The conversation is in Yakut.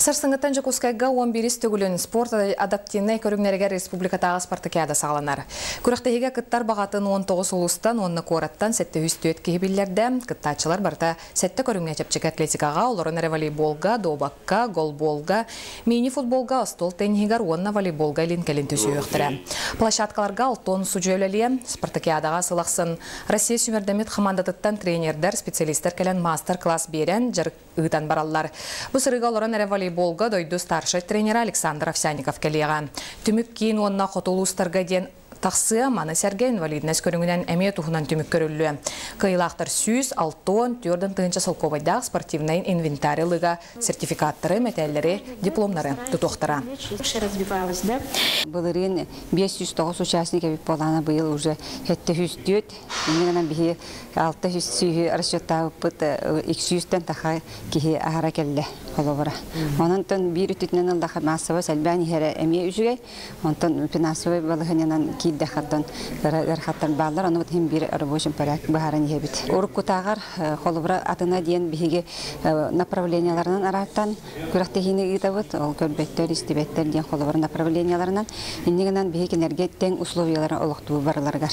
Сарсыҥҥыттан Дьокуускайга 11-ис төгүлүн спорт адаптивнай көрүҥнэригэр республикатааҕы спартакиада саҕаланар. Күрэхтэһиигэ кыттар баҕатын 19 улуустан уонна куораттан 704 киһи биллэрдэ. Кыттааччылар барыта сэттэ көрүҥҥэ чэпчэки атлетикаҕа, олорон эрэ волейболга, дуобакка, голболга, мини-футболга, остуол тенниһигэр уонна волейболга илин-кэлин түсүһүөхтэрэ. Площадкаларга алтон судьуйа үлэлиэ. Спартакиадаҕа сыл ахсын Россия сүүмэрдэммит хамаандатыттан тренердэр, специалистар кэлэн маастар-класс биэрэн, дьарык ыытан бараллар. Бу сырыыга олорон эрэ волейболга дойду старшай тренера Александр Овсянников кэлиэҕэ. Түмүк киин уонна хоту улуустарга диэн тахсыа, маны сэргэ инвалидность көрүҥүнэн эмиэ туһунан түмүк көрүллүө. Кыайыылаахтар 164 тыһыынча солкуобайдаах спортивнай инвентарь ылыыга сертификаттары, мэтээллэри, дипломнары тутуохтара. Былырыын 509 участник эбит буолаана быйыл уже 704. Инньэ гынан биһи 600 сүүһү расчеттаабыппыт 200-тэн таха киһи аһара кэллэ холобура. Онон биир үтүтүнэн ыллаха массовай сэлбээн иһэрэ эмиэ үчүгэй. Онтон финансовай балаһыанньанан киирдэххаттан ыарахаттар бааллар, ону иһин биир рабочий порядок быһааран иһэбит. Уруккутааҕар холобура атына диэн биһиги направленияларынан арааттан күрэхтэһиини ыытабыт, ол көрбөттөр, истибэттэр диэн холобура направленияларынан. Инньэ гынан биһи кинилэргэ тэҥ условиялары олохтуу барыларыгар.